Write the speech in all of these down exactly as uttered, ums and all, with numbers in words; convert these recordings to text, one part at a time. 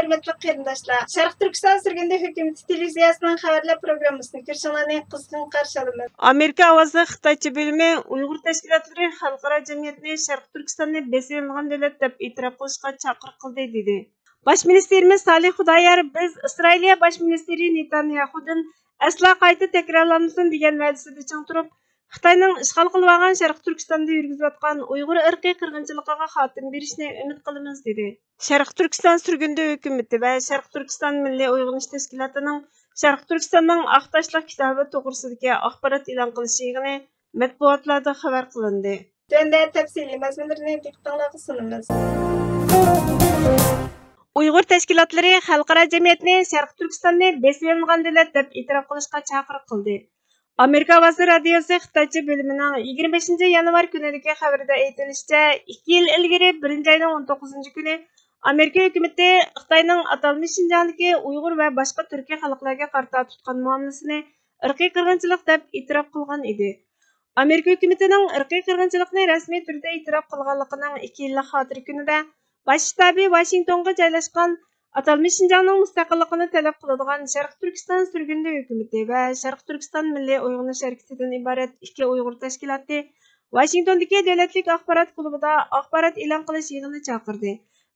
ھۆرمەتلىك قېرىنداشلار، شەرقىي تۈركىستان سۈرگۈندە ھۆكۈمىتى تېلېۋىزىيەسىنىڭ خەۋەرلەر پروگراممىسىنى كۆرۈشۈڭلارنى قىزغىن قارشى ئالىمىز. ئامېرىكا ئاۋازى خىتايچە بۆلۈمى ئۇيغۇر تەشكىلاتلىرى خەلقئارا جەمئىيەتنى شەرقىي تۈركىستاننى بېسىۋېلىنغان دۆلەت دەپ ئېتىراپ قىلىشقا چاقىرىق قىلدى، دېدى. باش مىنىستىرىمىز سالىھ خۇدايار، بىز ئىسرائىلىيە باش مىنىستىرى نېتانياھۇدىن ئەسلا قايتا تەكرارلانمىسۇن دېگەن ۋەدىسىدە چىڭ تۇرۇپ، خىتاينىڭ ئىشغال قىلىۋالغان شەرقىي تۈركىستاندا يۈرگۈزۈۋاتقان ئۇيغۇر ئىرقىي قىرغىنچىلىقىغا خاتىمە بېرىشىنى ئۈمىد قىلىمىز، دېدى. شەرقىي تۈركىستان سۈرگۈندە ھۆكۈمىتى ۋە شەرقىي تۈركىستان مىللىي ئويغىنىش تەشكىلاتىنىڭ شەرقىي تۈركىستاننىڭ ئاق تاشلىق كىتابى توغرىسىدىكى ئاخبارات ئېلان قىلىش يىغىنى مەتبۇئاتلاردا خەۋەر قىلىندى. تۆۋەندە تەپسىلىي مەزمۇنلىرىنى دىققىتىڭلارغا سۇنىمىز. ئۇيغۇر تەشكىلاتلىرى خەلقئارا جەمئىيەتنى شەرقىي تۈركىستاننى بېسىۋېلىنغان دۆلەت دەپ ئېتىراپ قىلىشقا چاقىرىق قىلدى. ئامېرىكا ئاۋازى رادىيوسى خىتايچە بۆلۈمىنىڭ يىگىرمە بەشىنچى يانۋار كۈنىدىكى خەۋىرىدە ئېيتىلىشىچە، ئىككى يىل ئىلگىرى بىرىنچى ئاينىڭ ئون توققۇزىنچى كۈنى ئامېرىكا ھۆكۈمىتى خىتاينىڭ ئاتالمىش شىنجاڭدىكى ئۇيغۇر ۋە باشقا تۈركىي خەلقلەرگە قارىتا تۇتقان مۇئامىلىسىنى ئىرقىي قىرغىنچىلىق دەپ ئېتىراپ قىلغان ئىدى. ئامېرىكا ھۆكۈمىتىنىڭ ئىرقىي قىرغىنچىلىقنى رەسمىي تۈردە ئېتىراپ قىلغانلىقىنىڭ ئىككى يىللىق خاتىرە كۈنىدە باش شتابى ۋاشىنگتونغا جايلاشقان ئاتالمىش شىنجاڭنىڭ مۇستەقىللىقىنى تەلەپ قىلىدىغان شەرقىي تۈركىستان سۈرگۈندە ھۆكۈمىتى ۋە شەرقىي تۈركىستان مىللىي ئويغىنىش ھەرىكىتىدىن ئىبارەت ئىككى ئۇيغۇر تەشكىلاتى ۋاشىنگتوندىكى دۆلەتلىك ئاخبارات كۇلۇبىدا ئاخبارات ئېلان قىلىش يىغىنى چاقىردى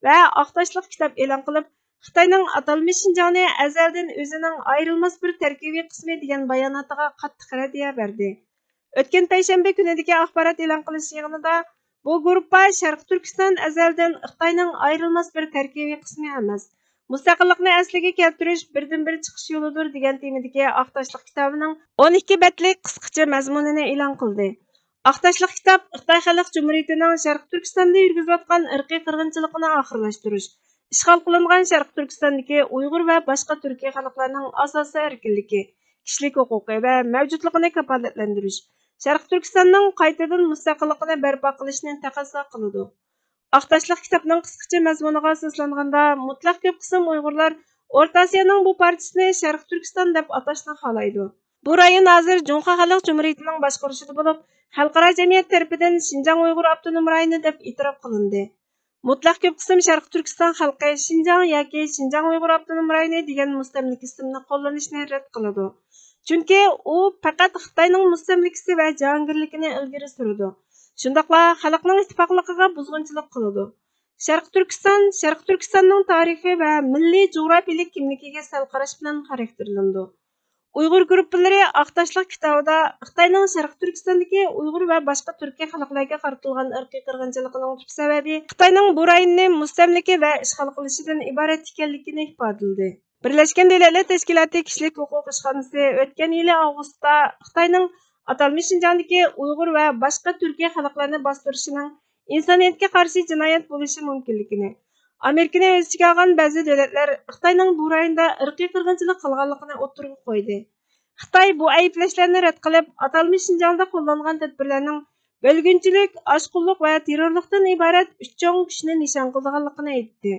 ۋە ئاق تاشلىق كىتاب ئېلان قىلىپ، خىتاينىڭ ئاتالمىش شىنجاڭنى ئەزەلدىن ئۆزىنىڭ ئايرىلماس بىر تەركىبىي قىسمى دېگەن باياناتىغا قاتتىق رەددىيە بەردى. ئۆتكەن پەيشەنبە كۈنىدىكى ئاخبارات ئېلان قىلىش يىغىنىدا بۇ گۇرۇپپا شەرقىي تۈركىستان ئەزەلدىن خىتاينىڭ ئايرىلماس بىر تەركىبىي قىسمى ئەمەس، مۇستەقىللىقنى ئەسلىگە كەلتۈرۈش بىردىنبىر چىقىش يولىدۇر دېگەن تېمىدىكى ئاق تاشلىق كىتابىنىڭ ئون ئىككى بەتلىك قىسقىچە مەزمۇنىنى ئېلان قىلدى. ئاق تاشلىق كىتاب خىتاي خەلق جۇمھۇرىيىتىنىڭ شەرقىي تۈركىستاندا يۈرگۈزۈۋاتقان ئىرقىي قىرغىنچىلىقىنى ئاخىرلاشتۇرۇش، ئىشغال قىلىنغان شەرقىي تۈركىستاندىكى ئۇيغۇر ۋە باشقا تۈركىي خەلقلەرنىڭ ئاساسىي ئەركىنلىكى، كىشىلىك ھوقۇقى ۋە مەۋجۇتلۇقىنى كاپالەتلەندۈرۈش، شەرقىي تۈركىستاننىڭ قايتىدىن مۇستەقىللىقىنى بەرپا قىلىشنى تەقەززا قىلىدۇ. ئاق تاشلىق كىتابنىڭ قىسقىچە مەزمۇنىغا ئاساسلانغاندا، مۇتلەق كۆپ قىسىم ئۇيغۇرلار ئورتا ئاسىيانىڭ بۇ پارچىسىنى شەرقىي تۈركىستان دەپ ئاتاشنى خالايدۇ. بۇ رايون ھازىر جۇڭخۇا خەلق جۇمھۇرىيىتىنىڭ باشقۇرۇشىدا بولۇپ، خەلقئارا جەمئىيەت تەرىپىدىن شىنجاڭ ئۇيغۇر ئاپتونوم رايونى دەپ ئېتىراپ قىلىندى. مۇتلەق كۆپ قىسىم شەرقىي تۈركىستان خەلقى شىنجاڭ ياكى شىنجاڭ ئۇيغۇر ئاپتونوم رايونى دېگەن مۇستەملىكە ئىسىمنى قوللىنىشنى رەت قىلىدۇ. چۈنكى ئۇ پەقەت خىتاينىڭ مۇستەملىكىسى ۋە جاھانگىرلىكىنى ئىلگىرى سۈرىدۇ. شۇنداقلا خەلقنىڭ ئىتتىپاقلىقىغا بۇزغۇنچىلىق قىلىدۇ. شەرقىي تۈركىستان، شەرقىي تۈركىستاننىڭ تارىخى ۋە مىللىي جۇغراپىيىلىك كىملىكىگە سەل قاراش بىلەن خاراكتېرلىنىدۇ. ئۇيغۇر گۇرۇپپىلىرى ئاق تاشلىق كىتابىدا خىتاينىڭ شەرقىي تۈركىستاندىكى ئۇيغۇر ۋە باشقا تۈركىي خەلقلەرگە قارىتىلغان ئىرقىي قىرغىنچىلىقىنىڭ تۈپ سەۋەبى خىتاينىڭ بۇ رايوننى مۇستەملىكە ۋە ئىشغال قىلىشىدىن ئىبارەت ئىكەنلىكىنى ئىپادىلىدى. بىرلەشكەن دۆلەتلەر تەشكىلاتى كىشىلىك ھوقۇق ئىشخانىسى ئۆتكەن يىلى ئاۋغۇستتا خىتاينىڭ ئاتالمىش شىنجاڭدىكى ئۇيغۇر ۋە باشقا تۈركىي خەلقلەرنى باستۇرۇشىنىڭ ئىنسانىيەتكە قارشى جىنايەت بولۇشى مۇمكىنلىكىنى، ئامېرىكىنى ئۆز ئىچىگە ئالغان بەزى دۆلەتلەر خىتاينىڭ بۇ رايوندا ئىرقىي قىرغىنچىلىق قىلغانلىقىنى ئوتتۇرىغا قويدى. خىتاي بۇ ئەيىبلەشلەرنى رەت قىلىپ، ئاتالمىش شىنجاڭدا قوللانغان تەدبىرلەرنىڭ بۆلگۈنچىلىك، ئاشقۇنلۇق ۋە تېررورلۇقتىن ئىبارەت ئۈچ چوڭ كۈچنى نىشان قىلىدىغانلىقىنى ئېيتتى.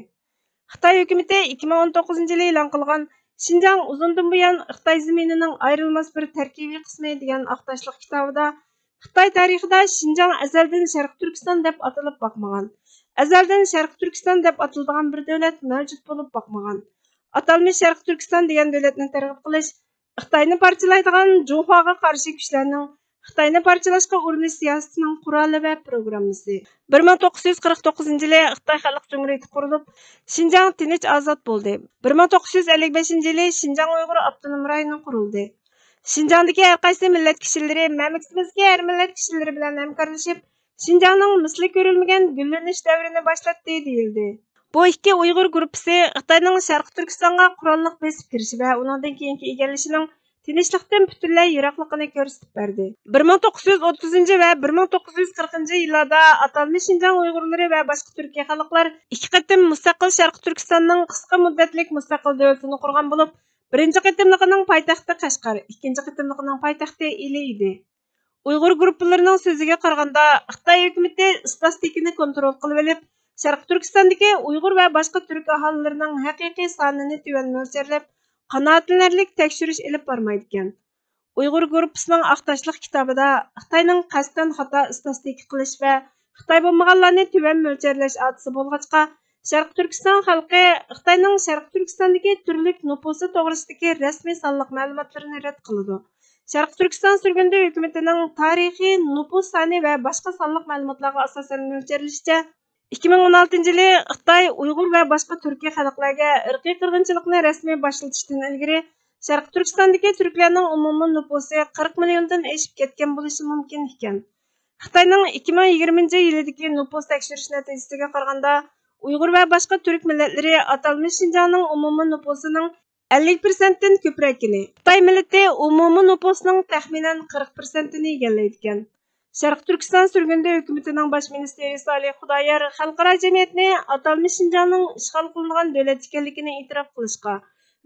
خىتاي ھۆكۈمىتى ئىككى مىڭ ئون توققۇزىنچى يىلى ئېلان قىلغان شىنجاڭ ئۇزۇندىن بۇيان خىتاي زېمىنىنىڭ ئايرىلماس بىر تەركىبىي قىسمى دېگەن ئاق تاشلىق كىتابىدا خىتاي تارىخىدا شىنجاڭ ئەزەلدىن شەرقىي تۈركىستان دەپ ئاتىلىپ باقمىغان، ئەزەلدىن شەرقىي تۈركىستان دەپ ئاتىلىدىغان بىر دۆلەت مەۋجۇت بولۇپ باقمىغان، ئاتالمىش شەرقىي تۈركىستان دېگەن دۆلەتنى تەرغىب قىلىش خىتاينى پارچىلايدىغان جۇڭخۇاغا قارشى كۈچلەرنىڭ خىتاينى پارچىلاشقا ئۇرۇنۇش سىياسىتىنىڭ قورالى ۋە پروگراممىسى. بىر مىڭ توققۇز يۈز قىرىق توققۇزىنچى يىلى خىتاي خەلق جۇمھۇرىيىتى قۇرۇلۇپ، شىنجاڭ تىنچ ئازاد بولدى. بىر مىڭ توققۇز يۈز ئەللىك بەشىنچى يىلى شىنجاڭ ئۇيغۇر ئاپتونوم رايونى قۇرۇلدى. شىنجاڭدىكى ھەر قايسى مىللەت كىشىلىرى مەملىكىتىمىزدىكى ھەر مىللەت كىشىلىرى بىلەن ھەمكارلىشىپ، شىنجاڭنىڭ مىسلى كۆرۈلمىگەن گۈللىنىش دەۋرىنى باشلاتتى، دېيىلدى. بۇ ئىككى ئۇيغۇر گۇرۇپپىسى خىتاينىڭ شەرقىي تۈركىستانغا قوراللىق بېسىپ كىرىشى ۋە ئۇنىڭدىن كېيىنكى ئىگىلىشىنىڭ تىنچلىقتىن پۈتۈنلەي يىراقلىقىنى كۆرسىتىپ بەردى. بىر مىڭ توققۇز يۈز ئوتتۇزىنچى ۋە بىر مىڭ توققۇز يۈز قىرىقىنچى يىللاردا ئاتالمىش شىنجاڭ ئۇيغۇرلىرى ۋە باشقا تۈركىي خەلقلەر ئىككى قېتىم مۇستەقىل شەرقىي تۈركىستاننىڭ قىسقا مۇددەتلىك مۇستەقىل دۆلىتىنى قۇرغان بولۇپ، بىرىنچى قېتىملىقىنىڭ پايتەختى قەشقەر، ئىككىنچى قېتىملىقىنىڭ پايتەختى ئىلى ئىدى. ئۇيغۇر گۇرۇپپىلىرىنىڭ سۆزىگە قارىغاندا، خىتاي ھۆكۈمىتى ئىستاتىستىكىنى كونترول قىلىۋېلىپ، شەرقىي تۈركىستاندىكى ئۇيغۇر ۋە باشقا تۈرك ئاھالىلىرىنىڭ ھەقىقىي سانىنى تۆۋەن مۆلچەرلەپ، قانائەتلىنەرلىك تەكشۈرۈش ئېلىپ بارمايدىكەن. ئۇيغۇر گۇرۇپپىسىنىڭ ئاق تاشلىق كىتابىدا خىتاينىڭ قەستەن خاتا ئىستاتىستىكا قىلىش ۋە خىتاي بولمىغانلارنى تۆۋەن مۆلچەرلەش ئادىتى بولغاچقا، شەرقىي تۈركىستان خەلقى خىتاينىڭ شەرقىي تۈركىستاندىكى تۈرلۈك نوپۇسى توغرىسىدىكى رەسمىي سانلىق مەلۇماتلىرىنى رەت قىلىدۇ. شەرقىي تۈركىستان سۈرگۈندە ھۆكۈمىتىنىڭ تارىخىي نوپۇس سانى ۋە باشقا سانلىق مەلۇماتلارغا ئاساسەن مۆلچەرلىشىچە، ئىككى مىڭ ئون ئالتىنچى يىلى خىتاي ئۇيغۇر ۋە باشقا تۈركىي خەلقلەرگە ئىرقىي قىرغىنچىلىقنى رەسمىي باشلىتىشتىن ئىلگىرى، شەرقىي تۈركىستاندىكى تۈركلەرنىڭ ئومۇمىي نوپۇسى قىرىق مىليوندىن ئېشىپ كەتكەن بولۇشى مۇمكىن ئىكەن. خىتاينىڭ ئىككى مىڭ يىگىرمىنچى يىلىدىكى نوپۇس تەكشۈرۈش نەتىجىسىگە قارىغاندا، ئۇيغۇر ۋە باشقا تۈرك مىللەتلىرى ئاتالمىش شىنجاڭنىڭ ئومۇمىي نوپۇسىنىڭ ئەللىك پىرسەنتتىن كۆپرەكىنى، خىتاي مىللىتى ئومۇمىي نوپۇسنىڭ تەخمىنەن قىرىق پىرسەنتىنى ئىگىلەيدىكەن. شەرقىي تۈركىستان سۈرگۈندە ھۆكۈمىتىنىڭ باش مىنىستىرى سالىھ خۇدايار خەلقئارا جەمئىيەتنى ئاتالمىش شىنجاڭنىڭ ئىشغال قىلىنغان دۆلەت ئىكەنلىكىنى ئېتىراپ قىلىشقا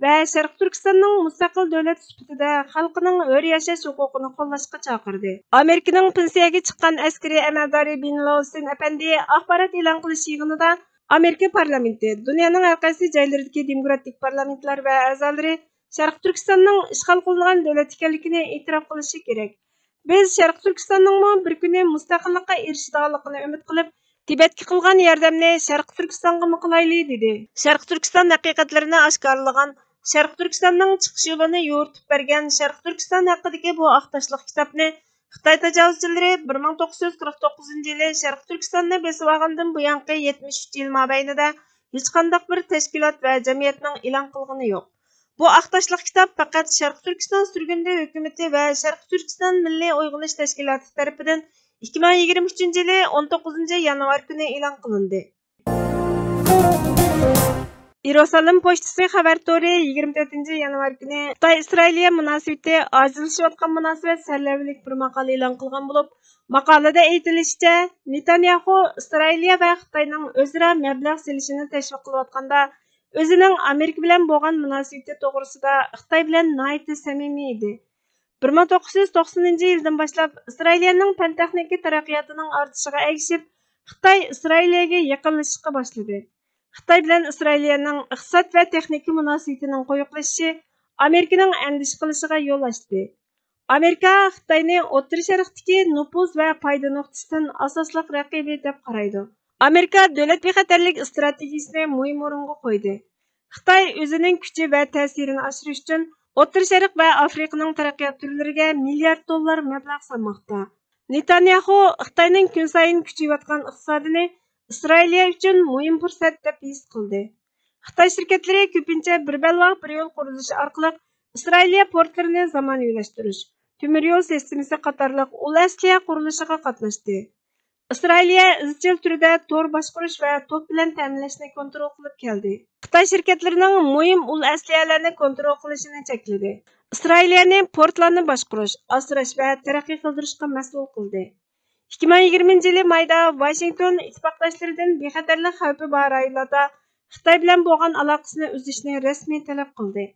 ۋە شەرقىي تۈركىستاننىڭ مۇستەقىل دۆلەت سۈپىتىدە خەلقىنىڭ ھۆر ياشاش ھوقۇقىنى قوللاشقا چاقىردى. ئامېرىكىنىڭ پېنسىيەگە چىققان ئەسكىرى ئەمەلدارى بېن لاۋسېن ئەپەندى ئاخبارات ئېلان قىلىش يىغىنىدا ئامېرىكا پارلامېنتى، دۇنيانىڭ ھەر قايسى جايلىرىدىكى دېموكراتىك پارلامېنتلار ۋە ئەزالىرى شەرقىي تۈركىستاننىڭ ئىشغال قىلىنغان دۆلەت ئىكەنلىكىنى ئېتىراپ قىلىشى كېرەك. بىز شەرقىي تۈركىستاننىڭمۇ بىر كۈنى مۇستەقىللىققا ئېرىشىدىغانلىقىنى ئۈمىد قىلىپ، تىبەتكە قىلغان ياردەمنى شەرقىي تۈركىستانغىمۇ قىلايلى، دېدى. شەرقىي تۈركىستان ھەقىقەتلىرىنى ئاشكارىلىغان، شەرقىي تۈركىستاننىڭ چىقىش يولىنى يورۇتۇپ بەرگەن شەرقىي تۈركىستان ھەققىدىكى بۇ ئاق تاشلىق كىتابنى خىتاي تاجاۋۇزچىلىرى بىر مىڭ توققۇز يۈز قىرىق توققۇزىنچى يىلى شەرقىي تۈركىستاننى بېسىۋالغاندىن بۇيانقى يەتمىش ئۈچ يىل مابەينىدە ھېچقانداق بىر تەشكىلات ۋە جەمئىيەتنىڭ ئېلان قىلغىنى يوق. بۇ ئاق تاشلىق كىتاب پەقەت شەرقىي تۈركىستان سۈرگۈندە ھۆكۈمىتى ۋە شەرقىي تۈركىستان مىللىي ئويغىنىش تەشكىلاتى تەرىپىدىن ئىككى مىڭ يىگىرمە ئۈچىنچى يىلى ئون توققۇزىنچى يانۋار كۈنى ئېلان قىلىندى. ئىيېرۇسالىم پوچتىسى خەۋەر تورى يىگىرمە تۆتىنچى يانۋار كۈنى خىتاي ئىسرائىلىيە مۇناسىۋىتى ئاجىزلىشىۋاتقان مۇناسىۋەت سەرلەۋھىلىك بىر ماقالە ئېلان قىلغان بولۇپ، ماقالىدە ئېيتىلىشىچە، نېتانياھۇ ئىسرائىلىيە ۋە خىتاينىڭ ئۆزئارا مەبلەغ سېلىشىنى تەشۋىق قىلىۋاتقاندا، ئۆزىنىڭ ئامېرىكا بىلەن بولغان مۇناسىۋىتى توغرىسىدا خىتاي بىلەن ناھايىتى سەمىمىي ئىدى. بىر مىڭ توققۇز يۈز توقسىنىنچى يىلدىن باشلاپ ئىسرائىلىيەنىڭ پەن تېخنىكا تەرەققىياتىنىڭ ئارتىشىغا ئەگىشىپ، خىتاي ئىسرائىلىيەگە يېقىنلىشىشقا باشلىدى. خىتاي بىلەن ئىسرائىلىيەنىڭ ئىقتىساد ۋە تېخنىكا مۇناسىۋىتىنىڭ قويۇقلىشىشى ئامېرىكىنىڭ ئەندىشە قىلىشىغا يول ئاچتى. ئامېرىكا خىتاينى ئوتتۇرا شەرقتىكى نوپۇز ۋە پايدا نۇقتىسىدىن ئاساسلىق رەقىبى دەپ قارايدۇ. ئامېرىكا دۆلەت بىخەتەرلىك ئىستراتېگىيىسىنى مۇھىم ئورۇنغا قويدى. خىتاي ئۆزىنىڭ كۈچى ۋە تەسىرىنى ئاشۇرۇش ئۈچۈن ئوتتۇرا شەرق ۋە ئافرىقىنىڭ تەرەققىيات تۈرلىرىگە مىليارد دوللار مەبلەغ سالماقتا. نېتانياھۇ خىتاينىڭ كۈنسايىن كۈچىيىۋاتقان ئىقتىسادىنى ئىسرائىلىيە ئۈچۈن مۇھىم پۇرسەت دەپ ھېس قىلدى. خىتاي شىركەتلىرى كۆپىنچە بىر بەلباغ بىر يول قۇرۇلۇشى ئارقىلىق ئىسرائىلىيە پورتلىرىنى زامانىۋىلاشتۇرۇش، تۆمۈر يول سىستېمىسى قاتارلىق ئۇل ئەسلىھە قۇرۇلۇشىغا قاتناشتى. ئىسرائىلىيە ئىزچىل تۈردە تور باشقۇرۇش ۋە توك بىلەن تەمىنلەشنى كونترول قىلىپ كەلدى. خىتاي شىركەتلىرىنىڭ مۇھىم ئۇل ئەسلىھەلەرنى كونترول قىلىشىنى چەكلىدى. ئىسرائىلىيەنى پورتلارنى باشقۇرۇش، ئاسراش ۋە تەرەققىي قىلدۇرۇشقا مەسئۇل قىلدى. ئىككى مىڭ يىگىرمىنچى يىلى مايدا ۋاشىنگتون ئىتتىپاقداشلىرىدىن بىخەتەرلىك خەۋپى بار رايونلاردا خىتاي بىلەن بولغان ئالاقىسىنى ئۈزۈشنى رەسمىي تەلەپ قىلدى.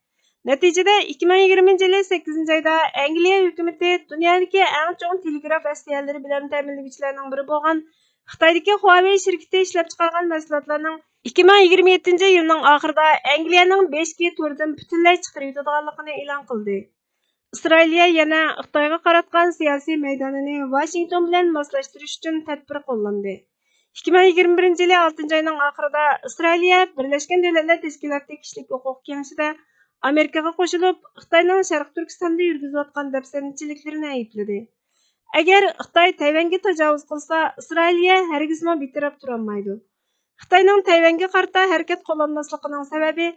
نەتىجىدە، ئىككى مىڭ يىگىرمىنچى يىلى سەككىزىنچى ئايدا ئەنگلىيە ھۆكۈمىتى دۇنيادىكى ئەڭ چوڭ تېلېگراف ئەسلىھەلىرى بىلەن تەمىنلىگۈچىلەرنىڭ بىرى بولغان خىتايدىكى خۇاۋېي شىركىتى ئىشلەپچىقارغان مەھسۇلاتلارنىڭ ئىككى مىڭ يىگىرمە يەتتىنچى يىلنىڭ ئاخىرىدا ئەنگلىيەنىڭ بەش جى توردىن پۈتۈنلەي چىقىرىۋېتىدىغانلىقىنى ئېلان قىلدى. ئىسرائىلىيە يەنە خىتايغا قاراتقان سىياسىي مەيدانىنى ۋاشىنگتون بىلەن ماسلاشتۇرۇش ئۈچۈن تەدبىر قوللاندى. ئىككى مىڭ يىگىرمە بىرىنچى يىلى ئالتىنچى ئاينىڭ ئاخىرىدا ئىسرائىلىيە بىرلەشكەن دۆلەتلەر تەشكىلاتى كىشىلىك ھوقۇق كېڭىشىدە ئامېرىكىغا قوشۇلۇپ، خىتاينىڭ شەرقىي تۈركىستاندا يۈرگۈزۈۋاتقان دەپسەندىچىلىكلىرىنى ئەيىبلىدى. ئەگەر خىتاي تەيۋەنگە تاجاۋۇز قىلسا، ئىسرائىلىيە ھەرگىزمۇ بىتەرەپ تۇرالمايدۇ. خىتاينىڭ تەيۋەنگە قارىتا ھەرىكەت قوللانماسلىقىنىڭ سەۋەبى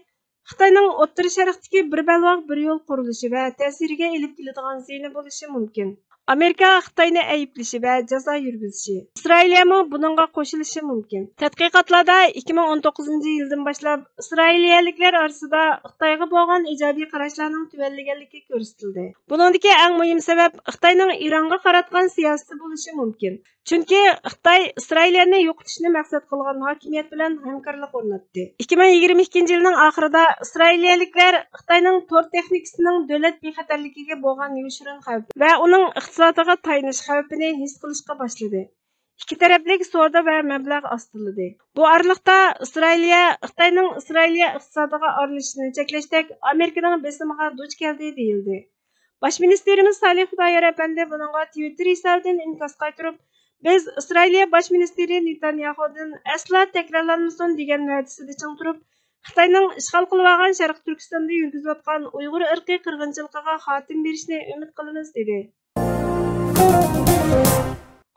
خىتاينىڭ ئوتتۇرا شەرقتىكى بىر بەلباغ بىر يول قۇرۇلۇشى ۋە تەسىرىگە ئېلىپ كېلىدىغان زىيىنى بولۇشى مۇمكىن. ئامېرىكا خىتاينى ئەيىبلىشى ۋە جازا يۈرگۈزۈشى، ئىسرائىلىيەمۇ بۇنىڭغا قوشۇلۇشى مۇمكىن. تەتقىقاتلاردا ئىككى مىڭ ئون توققۇزىنچى يىلدىن باشلاپ ئىسرائىلىيەلىكلەر ئارىسىدا خىتايغا بولغان ئىجابىي قاراشلارنىڭ تۆۋەنلىگەنلىكى كۆرسىتىلدى. بۇنىڭدىكى ئەڭ مۇھىم سەۋەب خىتاينىڭ ئىرانغا قاراتقان سىياسىتى بولۇشى مۇمكىن. چۈنكى خىتاي ئىسرائىلىيەنى يوقىتىشنى مەقسەت قىلغان ھاكىمىيەت بىلەن ھەمكارلىق ئورناتتى. ئىككى مىڭ يىگىرمە ئىككىنچى يىلنىڭ ئاخىرىدا ئىسرائىلىيەلىكلەر خىتاينىڭ تور تېخنىكىسىنىڭ دۆلەت بىخەتەرلىكىگە بولغان يوشۇرۇن خەۋپى ۋە ئۇنىڭ ئىقتىسادىغا تايىنىش خەۋپىنى ھېس قىلىشقا باشلىدى. ئىككى تەرەپلىك سودا ۋە مەبلەغ ئاستىلىدى. بۇ ئارىلىقتا ئىسرائىلىيە خىتاينىڭ ئىسرائىلىيە ئىقتىسادىغا ئارىلىشىشىنى چەكلەشتەك ئامېرىكىنىڭ بېسىمىغا دۇچ كەلدى دېيىلدى. باش مىنىستىرىمىز سالىھ خۇدايار ئەپەندى بۇنىڭغا تىۋىتتېر ھېسابىدىن ئىنكاس قايتۇرۇپ، بىز ئىسرائىلىيە باش مىنىستىرى نېتانياھۇدىن ئەسلا تەكرارلانمىسۇن دېگەن ۋەدىسىدە چىڭ تۇرۇپ، خىتاينىڭ ئىشغال قىلىۋالغان شەرقىي تۈركىستاندا يۈرگۈزۈۋاتقان ئۇيغۇر ئىرقىي قىرغىنچىلىقىغا خاتىمە بېرىشىنى ئۈمىد قىلىمىز، دېدى.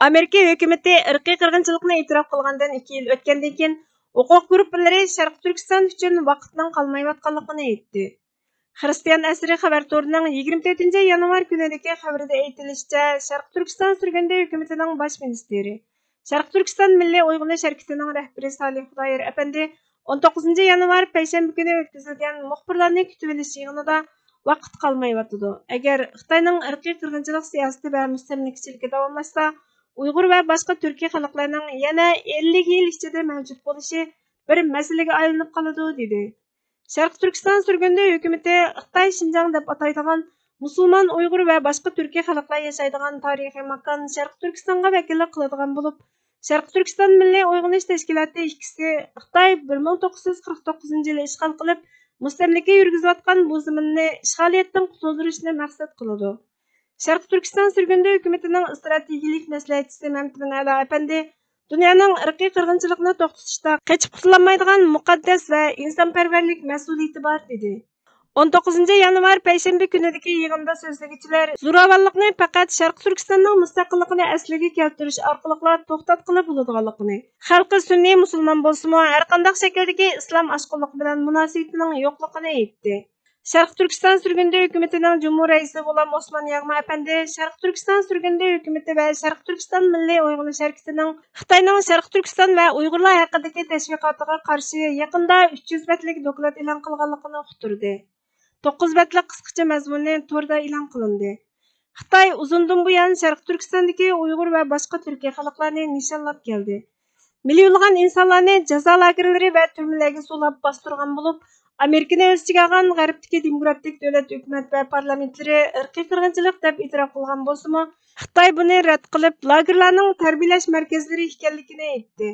ئامېرىكا ھۆكۈمىتى ئىرقىي قىرغىنچىلىقنى ئېتىراپ قىلغاندىن ئىككى يىل ئۆتكەندىن كېيىن، ھوقۇق گۇرۇپپىلىرى شەرقىي تۈركىستان ئۈچۈن ۋاقىتنىڭ قالمايۋاتقانلىقىنى ئېيتتى. خىرىستىيان ئەسىرى خەۋەر تورىنىڭ يىگىرمە تۆتىنچى يانۋار كۈنىدىكى خەۋىرىدە ئېيتىلىشىچە، شەرقىي تۈركىستان سۈرگۈندە ھۆكۈمىتىنىڭ باش مىنىستىرى، شەرقىي تۈركىستان مىللىي ئويغىنىش ھەرىكىتىنىڭ رەھبىرى سالىھ خۇدايار ئەپەندى ئون توققۇزىنچى يانۋار پەيشەنبە كۈنى ئۆتكۈزۈلگەن مۇخبىرلارنى كۈتۈۋېلىش يىغىنىدا ۋاقىت قالمايۋاتىدۇ. ئەگەر خىتاينىڭ ئىرقىي قىرغىنچىلىق سىياسىتى ۋە مۇستەملىكىچىلىكى داۋاملاشسا، ئۇيغۇر ۋە باشقا تۈركىي خەلقلەرنىڭ يەنە ئەللىك يىل ئىچىدە مەۋجۇت بولۇشى بىر مەسىلىگە ئايلىنىپ قالىدۇ، دېدى. شەرقىي تۈركىستان سۈرگۈندە ھۆكۈمىتى خىتاي شىنجاڭ دەپ ئاتايدىغان مۇسۇلمان، ئۇيغۇر ۋە باشقا تۈركىي خەلقلەر ياشايدىغان تارىخىي ماكان شەرقىي تۈركىستانغا ۋەكىللىك قىلىدىغان بولۇپ، شەرقىي تۈركىستان مىللىي ئويغىنىش تەشكىلاتى ئىككىسى خىتاي بىر مىڭ توققۇز يۈز قىرىق توققۇزىنچى يىلى ئىشغال قىلىپ، مۇستەملىكە يۈرگۈزۈۋاتقان بۇ زېمىننى ئىشغالىيەتتىن قۇتۇلدۇرۇشنى مەقسەت قىلىدۇ. شەرقىي تۈركىستان سۈرگۈندە ھۆكۈمىتىنىڭ ئىستراتېگىيىلىك مەسلىھەتچىسى مەمتىمىن ئەلا ئەپەندى دۇنيانىڭ ئىرقىي قىرغىنچىلىقنى توختىتىشتا قېچىپ قۇتۇلالمايدىغان مۇقەددەس ۋە ئىنسانپەرۋەرلىك مەسئۇلىيىتى بار، دېدى. ئون توققۇزىنچى يانۋار پەيشەنبە كۈنىدىكى يىغىندا سۆزلىگۈچىلەر زوراۋانلىقنى پەقەت شەرقىي تۈركىستاننىڭ مۇستەقىللىقىنى ئەسلىگە كەلتۈرۈش ئارقىلىقلا توختاتقىلى بولىدىغانلىقىنى، خەلقى سۈننىي مۇسۇلمان بولسىمۇ، ھەرقانداق شەكىلدىكى ئىسلام ئاشقۇنلۇقى بىلەن مۇناسىۋىتىنىڭ يوقلۇقىنى ئېيتتى. شەرقىي تۈركىستان سۈرگۈندە ھۆكۈمىتىنىڭ جۇمھۇر رەئىسى غۇلام ئوسمان ياغما ئەپەندى شەرقىي تۈركىستان سۈرگۈندە ھۆكۈمىتى ۋە شەرقىي تۈركىستان مىللىي ئويغىنىش ھەرىكىتىنىڭ خىتاينىڭ شەرقىي تۈركىستان ۋە ئۇيغۇرلار ھەققىدىكى تەشۋىقاتىغا قارشى يېقىندا ئۈچ يۈز بەتلىك دوكلات ئېلان قىلغانلىقىنى ئۇقتۇردى. توققۇز بەتلىك قىسقىچە مەزمۇنى توردا ئېلان قىلىندى. خىتاي ئۇزۇندىن بۇيان شەرقىي تۈركىستاندىكى ئۇيغۇر ۋە باشقا تۈركىي خەلقلەرنى نىشانلاپ كەلدى. مىليونلىغان ئىنسانلارنى جازا لاگېرلىرى ۋە تۈرمىلەرگە سولاپ باستۇرغان بولۇپ، ئامېرىكىنى ئۆز ئىچىگە ئالغان غەربتىكى دېموكراتىك دۆلەت ھۆكۈمەت ۋە پارلامېنتلىرى ئىرقىي قىرغىنچىلىق دەپ ئېتىراپ قىلغان بولسىمۇ، خىتاي بۇنى رەت قىلىپ، لاگېرلارنىڭ تەربىيەلەش مەركەزلىرى ئىكەنلىكىنى ئېيتتى.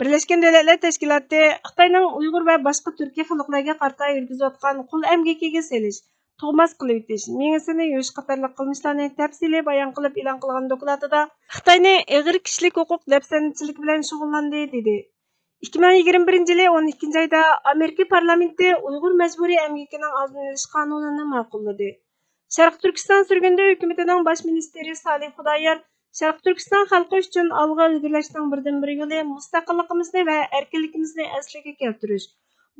بىرلەشكەن دۆلەتلەر تەشكىلاتى خىتاينىڭ ئۇيغۇر ۋە باشقا تۈركىي خەلقلەرگە قارىتا يۈرگۈزۈۋاتقان قۇل ئەمگىكىگە سېلىش، تۇغماس قىلىۋېتىش، مېڭىسىنى يۇيۇش قاتارلىق قىلمىشلارنى تەپسىلىي بايان قىلىپ ئېلان قىلغان دوكلاتىدا، خىتاينى ئېغىر كىشىلىك ھوقۇق دەپسەندىچىلىكى بىلەن شۇغۇللاندى، دېدى. ئىككى مىڭ يىگىرمە بىرىنچى يىلى ئون ئىككىنچى ئايدا ئامېرىكا پارلامېنتى ئۇيغۇر مەجبۇرىي ئەمگىكىنىڭ ئالدىنى ئېلىش قانۇنىنى ماقۇللىدى. شەرقىي تۈركىستان سۈرگۈندە ھۆكۈمىتىنىڭ باش مىنىستىرى سالىھ خۇدايار شەرقىي تۈركىستان خەلقى ئۈچۈن ئالغا ئىلگىرىلەشنىڭ بىردىنبىر يولى مۇستەقىللىقىمىزنى ۋە ئەركىنلىكىمىزنى ئەسلىگە كەلتۈرۈش.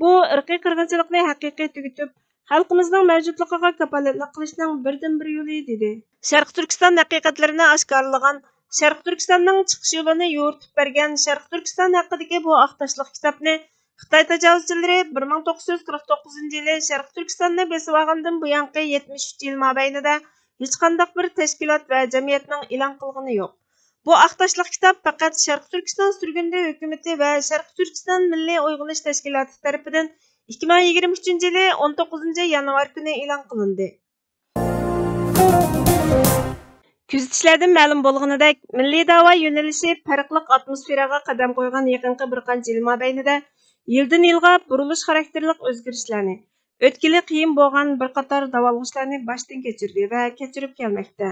بۇ ئىرقىي قىرغىنچىلىقنى ھەقىقىي تۈگىتىپ، خەلقىمىزنىڭ مەۋجۇتلۇقىغا كاپالەتلىك قىلىشنىڭ بىردىنبىر يولى، دېدى. شەرقىي تۈركىستان ھەقىقەتلىرىنى ئاشكارىلىغان شەرقىي تۈركىستاننىڭ چىقىش يولىنى يورۇتۇپ بەرگەن شەرقىي تۈركىستان ھەققىدىكى بۇ ئاق تاشلىق كىتابنى خىتاي تاجاۋۇزچىلىرى بىر مىڭ توققۇز يۈز قىرىق توققۇزىنچى يىلى شەرقىي تۈركىستاننى بېسىۋالغاندىن بۇيانقى يەتمىش ئۈچ يىل مابەينىدە ھېچقانداق بىر تەشكىلات ۋە جەمئىيەتنىڭ ئېلان قىلغىنى يوق. بۇ ئاق تاشلىق كىتاب پەقەت شەرقىي تۈركىستان سۈرگۈندە ھۆكۈمىتى ۋە شەرقىي تۈركىستان مىللىي ئويغىنىش تەشكىلاتى تەرىپىدىن ئىككى مىڭ يىگىرمە ئۈچىنچى يىلى ئون توققۇزىنچى يانۋار كۈنى ئېلان قىلىندى. كۆزىتىشلەردىن مەلۇم بولغىنىدەك، مىللىي دەۋا يۆنىلىشى پەرقلىق ئاتموسفېراغا قەدەم قويغان يېقىنقى بىر قانچە يىل مابەينىدە يىلدىن يىلغا بۇرۇلۇش خاراكتېرلىق ئۆزگىرىشلەرنى، ئۆتكىلى قىيىن بولغان بىر قاتار داۋالغۇشلارنى باشتىن كەچۈردى ۋە كەچۈرۈپ كەلمەكتە.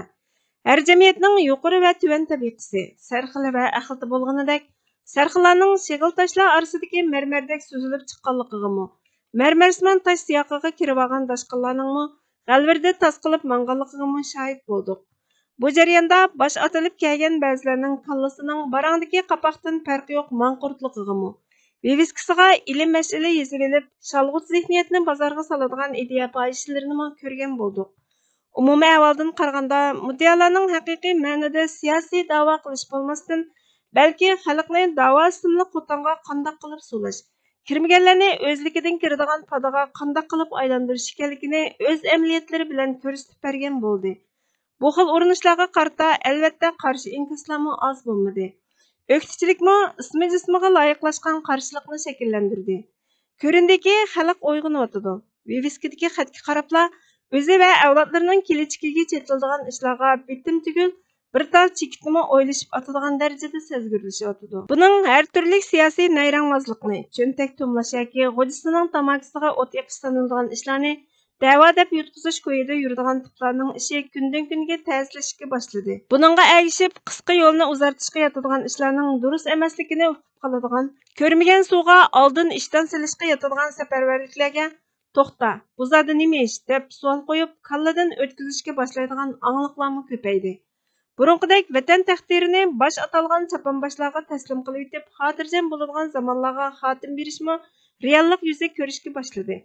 ھەر جەمئىيەتنىڭ يۇقىرى ۋە تۆۋەن تەبىقىسى، سەرخىلى ۋە ئەخلىتى بولغىنىدەك، سەرخىللارنىڭ شېغىل تاشلار ئارىسىدىكى مەرمەردەك سۈزۈلۈپ چىققانلىقىغىمۇ، مەرمەرسىمان تاش سىياقىغا كىرىۋالغان داشقاللارنىڭمۇ غەلۋىردە تاس قىلىپ ماڭغانلىقىغىمۇ شاھىت بولدۇق. بۇ جەرياندا باش ئاتىلىپ كەلگەن بەزىلەرنىڭ كاللىسىنىڭ باراڭدىكى قاپاقتىن پەرقى يوق ماڭقۇرتلۇقىغىمۇ، ۋىۋىسكىسىغا ئىلىم مەشئىلى يېزىۋېلىپ، شالغۇت زېھنىيەتنى بازارغا سالىدىغان ئىدىيە پاھىشىلىرىنىمۇ كۆرگەن بولدۇق. ئومۇمىي ئەھۋالدىن قارىغاندا، مۇددىئالارنىڭ ھەقىقىي مەنىدە سىياسىي دەۋا قىلىش بولماستىن، بەلكى خەلقنى دەۋا ئىسىملىق قوتانغا قانداق قىلىپ سولاش، كىرمىگەنلەرنى ئۆزلۈكىدىن كىرىدىغان پادىغا قانداق قىلىپ ئايلاندۇرۇش ئىكەنلىكىنى ئۆز ئەمەلىيەتلىرى بىلەن كۆرسىتىپ بەرگەن بولدى. بۇ خىل ئۇرۇنۇشلارغا قارىتا، ئەلۋەتتە، قارشى ئىنكاسلارمۇ ئاز بولمىدى. ئۆكتىچىلىكمۇ ئىسمى جىسمىغا لايىقلاشقان قارشىلىقنى شەكىللەندۈردى. كۆرۈندىكى، خەلق ئويغىنىۋاتىدۇ. ۋىۋىسكىدىكى خەتكە قاراپلا، ئۆزى ۋە ئەۋلادلىرىنىڭ كېلىچىكىگە چېتىلىدىغان ئىشلارغا بىتىم تۈگۈل، بىر تال چېكىتنىمۇ ئويلىشىپ ئاتىدىغان دەرىجىدە سەزگۈرلىشىۋاتىدۇ. بۇنىڭ ھەر تۈرلۈك سىياسىي نەيرەڭۋازلىقنى، چۆنتەك توملاش ياكى غوجىسىنىڭ تاماكىسىغا ئوت يېقىش سانىلىدىغان ئىشلارنى دەۋا دەپ يۇتقۇزۇش كويىدا يۈرىدىغان تىپلارنىڭ ئىشى كۈندىن-كۈنگە تەسلىشىشكە باشلىدى. بۇنىڭغا ئەگىشىپ، قىسقا يولنى ئۇزارتىشقا ياتىدىغان ئىشلارنىڭ دۇرۇس ئەمەسلىكىنى ئۇقۇپ قالىدىغان، كۆرمىگەن سۇغا ئالدىن ئىشتان سېلىشقا ياتىدىغان سەپەرۋەرلىكلەرگە «توختا، بۇ زادى نېمە ئىش؟» دەپ سوئال قويۇپ، كاللىدىن ئۆتكۈزۈشكە باشلايدىغان ئاڭلىقلارمۇ كۆپەيدى. بۇرۇنقىدەك ۋەتەن تەقدىرىنى باش ئاتالغان چاپانباشلارغا تەسلىم قىلىۋېتىپ، خاتىرجەم بولىدىغان زامانلارغا خاتىمە بېرىشمۇ رېئاللىق يۈزى كۆرۈشكە باشلىدى.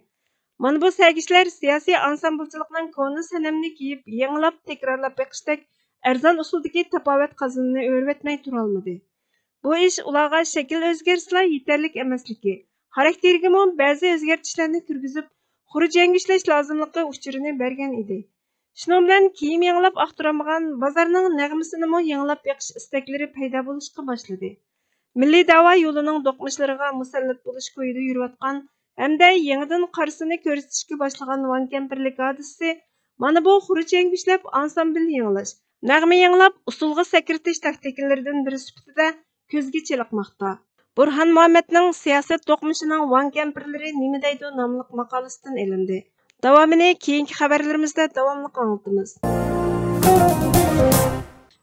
مانا بۇ سەگىشلەر سىياسىي ئانسامبىلچىلىقنىڭ كونا سەنەمنى كىيىپ، يېڭىلاپ، تەكرارلاپ بېقىشتەك ئەرزان ئۇسۇلدىكى تاپاۋەت قازىنىنى ئۆرۈۋەتمەي تۇرالمىدى. بۇ ئىش ئۇلارغا شەكىل ئۆزگەرتسىلا يېتەرلىك ئەمەسلىكى، خاراكتېرىگىمۇ بەزى ئۆزگەرتىشلەرنى كىرگۈزۈپ، خۇرۇچ يەڭگۈشلەش لازىملىقى ئۇچۇرىنى بەرگەن ئىدى. شۇنىڭ بىلەن كىيىم يېڭىلاپ ئاختۇرالمىغان، بازارنىڭ نەغمىسىنىمۇ يېڭىلاپ بېقىش ئىستەكلىرى پەيدا بولۇشقا باشلىدى. مىللىي دەۋا يولىنىڭ دوقمۇشلىرىغا مۇسەللەت بولۇش كويىدا يۈرۈۋاتقان ھەمدە يېڭىدىن قارىسىنى كۆرسىتىشكە باشلىغان ۋاڭ كەمپىرلىك ھادىسىسى مانا بۇ خۇرۇچ يەڭگۈشلەپ ئانسامبىل يېڭىلاش، نەغمە يېڭىلاپ ئۇسسۇلغا سەكرىتىش تاكتىكىلىرىدىن بىرى سۈپىتىدە كۆزگە چېلىقماقتا. بۇرھان مۇھەممەتنىڭ سىياسەت دوقمۇشىنىڭ ۋاڭ كەمپىرلىرى نېمە دەيدۇ ناملىق ماقالىسىدىن ئېلىندى. داۋامىنى كېيىنكى خەۋەرلىرىمىزدە داۋاملىق ئاڭلىتىمىز.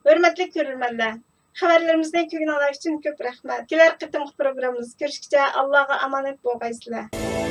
ھۆرمەتلىك كۆرۈرمەنلەر، خەۋەرلىرىمىزنى كۆرگىنىڭلار ئۈچۈن كۆپ رەھمەت. كېلەر قېتىمقى پروگراممىمىزدا كۆرۈشكىچە ئاللاغا ئامانەت بولغايسىلەر.